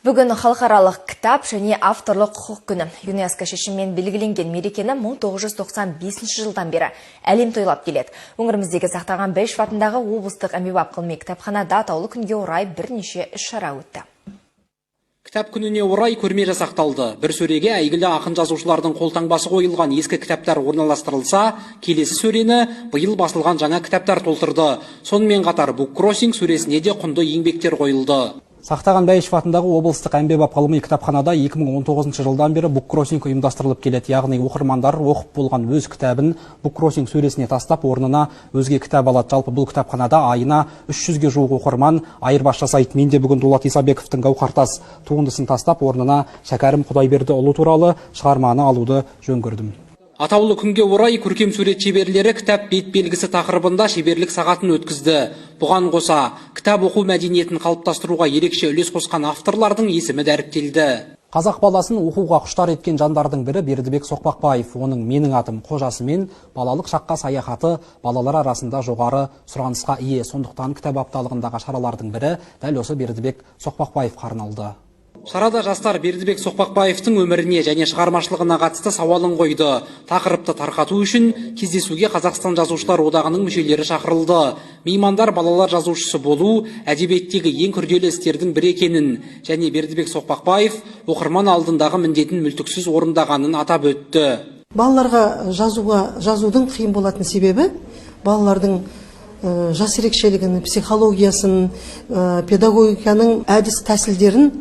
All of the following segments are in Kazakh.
Бүгін халықаралық кітап және авторлық құқық күні. ЮНЕСКО шешімімен белгіленген мерекені 1995 жылдан бері әлем тойлап келеді. Өңіріміздегі Сақтаған Бәйішев атындағы облыстық әмбебап ғылыми кітапханада атаулы күнге орай бірнеше іс-шара өтті. Кітап күніне орай көрме жасақталды. Бір сөреге әйгілі ақын жазушылардың қолтаңбасы қойылған ескі кітаптар орналастырылса, келесі сөрені биыл басылған жаңа кітаптар толтырды. Сонымен қатар буккроссинг сөресіне де құнды еңбектер қойылды. Сақтаған Бәйішев атындағы облыстық әмбебап ғылыми кітапханада 2019 жылдан бері буккроссинг ұйымдастырылып келеді. Яғни оқырмандар оқып болған өз кітабын буккроссинг сөресіне тастап, орнына өзге кітап алады. Жалпы бұл кітапханада айына 300-ге жуық оқырман айырбас жасайды. Мен де бүгін Дулат Исабековтің «Гауһартас» туындысын тастап, орнына Шәкәрім Құдайбердіұлы туралы шығарманы алуды жөн көрдім. Атаулы күнге орай көркем сурет шеберлері «Кітап бет белгісі» тақырыбында шеберлік сағатын өткізді. Бұған қоса, кітап оқу мәдениетін қалыптастыруға ерекше үлес қосқан авторлардың есімі дәріптелді. Қазақ баласын оқуға құштар еткен жандардың бірі Бердібек Соқпақбаев. Оның «Менің атым Қожасымен» «Балалық шаққа саяхаты» балалар арасында жоғары сұранысқа ие. Сондықтан кітап апталығындағы шаралардың бірі дәл осы Бердібек Соқпақбаевқа арналды. Шарада жастар Бердібек Соқпақбаевтың өміріне және шығармашылығына қатысты сауалын қойды. Тақырыпты тарқату үшін кездесуге Қазақстан Жазушылар одағының мүшелері шақырылды. Меймандар балалар жазушысы болу әдебиеттегі ең күрделі істердің бірі екенін және Бердібек Соқпақбаев оқырман алдындағы міндетін мүлтіксіз орындағанын атап өтті. Балаларға жазудың қиын болатын себебі балалардың жас ерекшелігін, психологиясын, педагогиканың әдіс тәсілдерін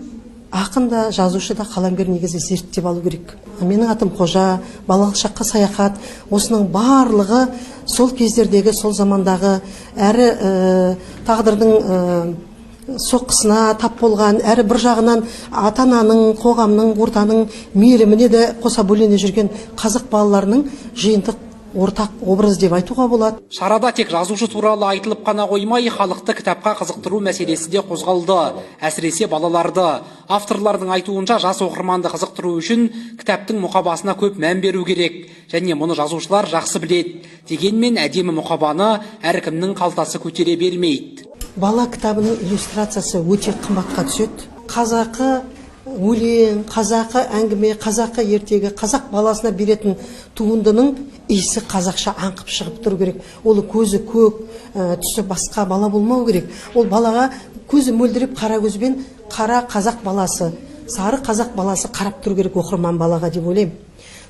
ақын да, жазушы да, қаламгер негізі зерттеп алу керек. «Менің атым Қожа», «Балалық шаққа саяхат», осының барлығы сол кездердегі, сол замандағы әрі тағдырдың соққысына тап болған, әрі бір жағынан ата ананың, қоғамның, ортаның мейіріміне де қоса бөлене жүрген қазақ балаларының жиынтық ортақ образ деп айтуға болады. Шарада тек жазушы туралы айтылып қана қоймай, халықты кітапқа қызықтыру мәселесі де қозғалды. Әсіресе балаларды. Авторлардың айтуынша, жас оқырманды қызықтыру үшін кітаптың мұқабасына көп мән беру керек. Және мұны жазушылар жақсы біледі. Дегенмен әдемі мұқабаны әркімнің қалтасы көтере бермейді. Бала кітабының иллюстрациясы өте қымбатқа түседі. Қазақы өлең, қазақы әңгіме, қазақы ертегі, қазақ баласына беретін туындының иісі қазақша аңқып шығып тұру керек. Ол көзі көк, түсі басқа бала болмау керек. Ол балаға көзі мөлдіреп, қара көзбен қара қазақ баласы, сары қазақ баласы қарап тұру керек оқырман балаға деп ойлаймын.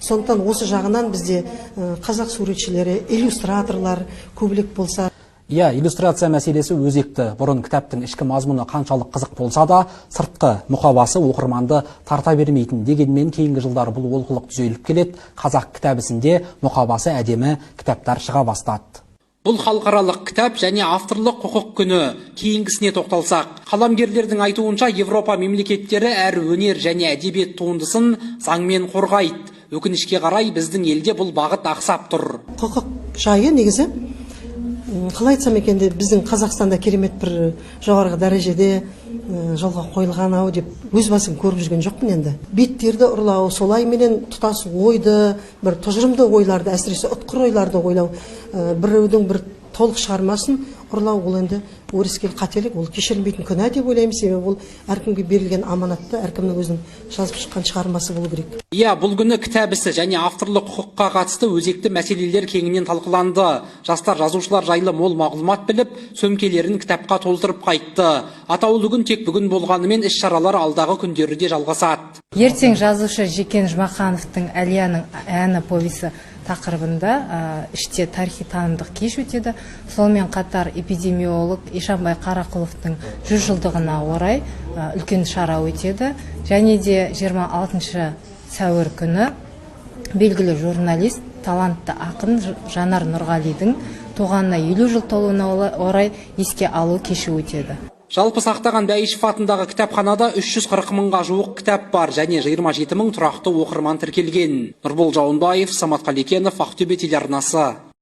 Сондықтан осы жағынан бізде қазақ суретшілері, иллюстраторлар көбірек болса. Иә, иллюстрация мәселесі өзекті. Бұрын кітаптың ішкі мазмұны қаншалық қызық болса да, сыртқы мұқабасы оқырманды тарта бермейтін. Дегенмен кейінгі жылдары бұл олқылық түзеліп келеді. Қазақ кітап ісінде мұқабасы әдемі кітаптар шыға бастады. Бұл халықаралық кітап және авторлық құқық күні. Кейінгісіне тоқталсақ, қаламгерлердің айтуынша, Европа мемлекеттері әр өнер және әдебиет туындысын заңмен қорғайды. Өкінішке қарай, біздің елде бұл бағыт ақсап тұр. Құқық жайы негізі, қалай айтсам екен деп, біздің Қазақстанда керемет бір жоғарғы дәрежеде жолға қойылған ау деп өз басым көріп жүрген жоқпын. Енді беттерді ұрлау, солайменен тұтас ойды, бір тұжырымды ойларды, әсіресе ұтқыр ойларды ойлау, біреудің бір толық шығармасын ұрлау, ол енді өрескел қателік, ол кешірілмейтін күнә деп ойлаймын. Себебі ол әркімге берілген аманатты, әркімнің өзінің жазып шыққан шығармасы болу керек. Иә, бұл күні кітап ісі және авторлық құқыққа қатысты өзекті мәселелер кеңінен талқыланды. Жастар жазушылар жайлы мол мағлұмат біліп, сөмкелерін кітапқа толтырып қайтты. Атаулы күн тек бүгін болғанымен, іс шаралар алдағы күндері де жалғасады. Ертең жазушы Жекен Жұмахановтың «Әлияның әні» повесі тақырыбында іште тарихи танымдық кеш өтеді. Сонымен қатар эпидемиолог Ишанбай Қарақұловтың 100 жылдығына орай үлкен шара өтеді. Және де 26 сәуір күні белгілі журналист, талантты ақын Жанар Нұрғалидың туғанына 50 жыл толуына орай еске алу кеші өтеді. Жалпы, Сақтаған Бәйішев атындағы кітапханада 340 мыңға жуық кітап бар және 27 мың тұрақты оқырман тіркелген. Нұрбол Жауынбаев, Самат Қалекенов, Ақтөбе телеарнасы.